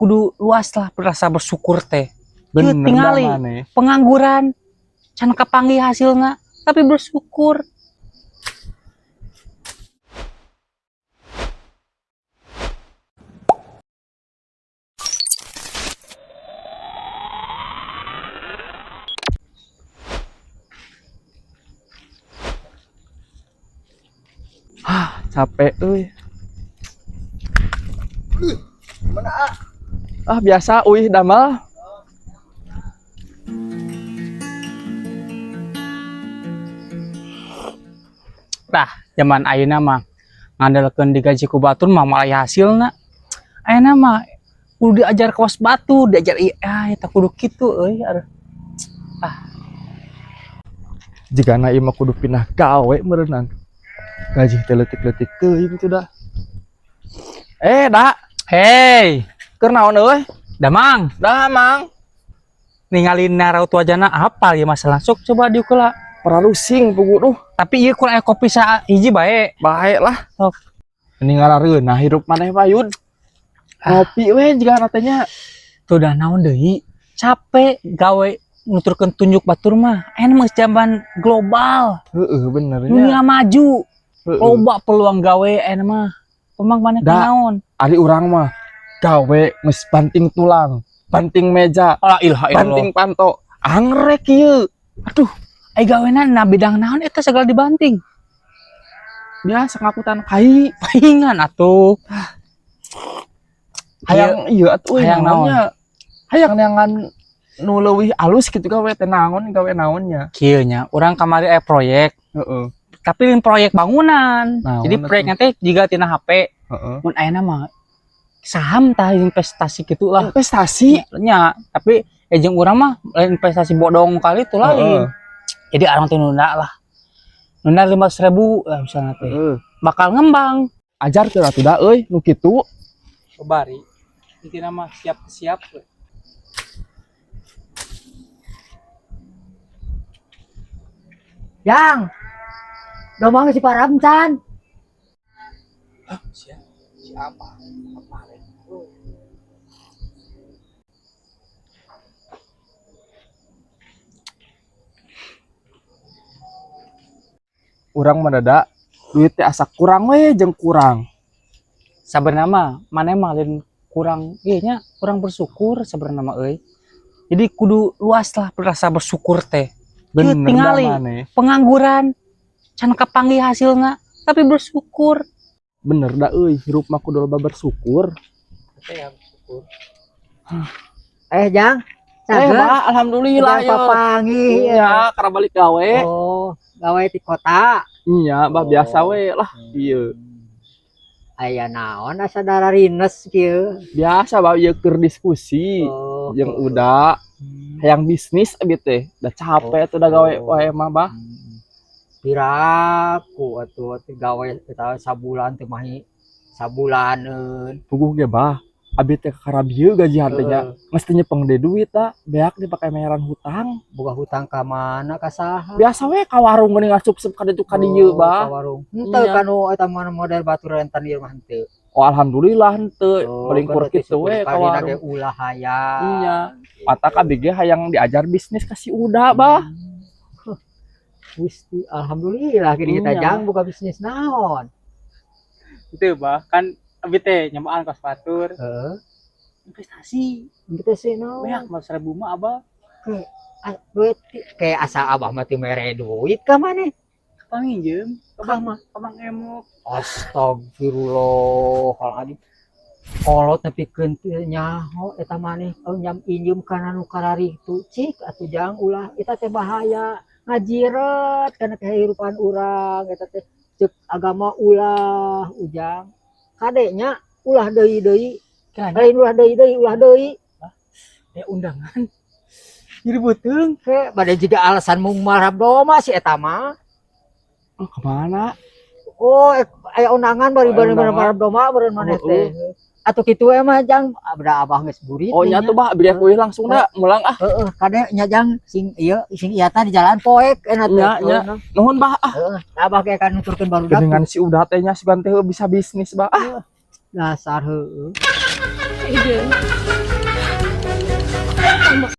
Kudu luas lah rasa bersyukur teh. Bener tingali. dah maneh. Pengangguran can kapanggih hasilna tapi bersyukur. Capek euy. Ah, biasa uih damel. Lah, zaman ayeuna mah ngandalkeun digaji ku batur mah moal aya hasilna. Ayeuna mah kudu diajar kawas batu, diajar ieu ah eta kudu kitu euy. Aduh. Jigana ieu mah kudu pindah gawe meureunan. Gaji teh leutik-leutik teuing tuh dah. Eh, da, Hey, keur naon euy? Damang, Dah, Mang. ningali naraut wajana apa ya masalah sok coba diukula. Pararusing pugu duh. Tapi ieu kurang aya kopi sa hiji bae. Bae lah. Sok. Mending ngarareunah hirup maneh mah Yud. Ngopi we jigana teh nya. Tuh dah naon deui? Capek gawe nuturkeun tunjuk batur mah. Ayeuna mah geus zaman global, Heeh, bener nya. dunia maju, Heeh. loba peluang gawe ayeuna mah. Pemang maneh Da. naon? Ari urang mah gawe geus banting tulang, banting meja, La ilaha illallah. banting panto. Angrek ieu. Aduh, ai gawena na bidang naon eta segala dibanting. Biasa ngakutan kai. Paingan atuh. Hayang ieu atuh euy, Hayang naon? naonnya. Hayang neangan nu leuwih alus kitu gawe teh naon gawe naonnya. Kieu nya, urang kamari aya proyek, Heeh. tapi lain proyek bangunan. Naon Jadi atuh? proyeknya teh jiga tina HP. Heeh. Mun ayeuna mah saham tah investasi gitu lah. Investasi. Nya, tapi jeung urang mah lain investasi bodong kali itu lain. Heeh. Jadi orang teh nunda lah. Nunda 500.000 lah misalnya teh. Heeh. Bakal ngembang. Ajarkeun atuh da euy nu kitu. Bari. Intina mah siap-siap. Yang, domang si param can. Siapa? Apa? Urang mah dada duit teh asa kurang we jeung kurang. Sabenerna mah maneh mah lain kurang ieu nya, kurang bersyukur sabenerna mah euy. Jadi kudu luas lah rasa bersyukur teh. Bener dah tingali. maneh. Pengangguran can kapanggih hasilna tapi bersyukur. Bener dah euy, hirup mah kudu loba bersyukur. Ya, bersyukur. Eh, Jang. Eh, Cager. bah, alhamdulillah Udah ya. papanggih. Iya, karena balik gawe. Oh, gawe di kota. Iya, bah Oh. biasa we lah. Iya. Aya naon asa dararines kieu. Biasa bah ieu keur diskusi. Oh. Yang udah hayang bisnis abi teh. Udah capek tuh udah gawe wae mah bah. Piraku atuh teh gawe eta sabulan teh mahi sabulaneun. Puguh ge bah. Abi teh kakara bieu gajian teh nya. Mesti nyepeng deui duit da, beak dipakai mayaran hutang. Boga hutang ka mana ka saha? Biasa we ka warung geuning ngasup-sup ka ditu ka dieu Oh, bah. ka warung. Henteu Iya. kanu eta mah model batur rentenir mah henteu. Oh alhamdulillah henteu, Oh, paling kur berarti kitu we ka syukur warung. ge ulah hayang. Iya. Mata kabeh ge hayang diajar bisnis ka si Uda bah. Gusti, alhamdulillah gini kita Iya. jang buka bisnis naon. Itu bah kan abi teh nyamaan kos batur. Heeh. Investasi Gitu sih naon. banyak 500.000 mah abah. Ah, duit kayak asa abah mah teu mere duit ka maneh. Kapan nginjem? Ka mah. Kapan emok? Astagfirullahaladzim. Kolot nepikeun teu nyaho eta maneh nyam injem kana nu kararitu cik atuh jang ulah eta teh bahaya ngajiret kana kehidupan urang eta teh ceuk agama ulah ujang kade nya ulah deui-deui Kira lain ulah deui-deui ulah deui ya undangan. Jadi beuteung. ke bade jiga alasan mung marab doma si eta mah. Oh, kemana? Oh, aya undangan bari Aya bari undangan. marab doma beureun maneh Oh, teh. Atuh kitu we mah jang abda abah geus burit. Oh nya tuh bah, beli aku langsung dah, mulang ah. Heeh, kade nya jang sing ieu sing ieu tah di jalan poek enak teh. Nya, nya. Nuhun bah ah. Heeh, abah ge kan nuturkeun barudak. Dengan si Uda teh nya sugan teh bisa bisnis bah ah. Dasar heueuh. Ide.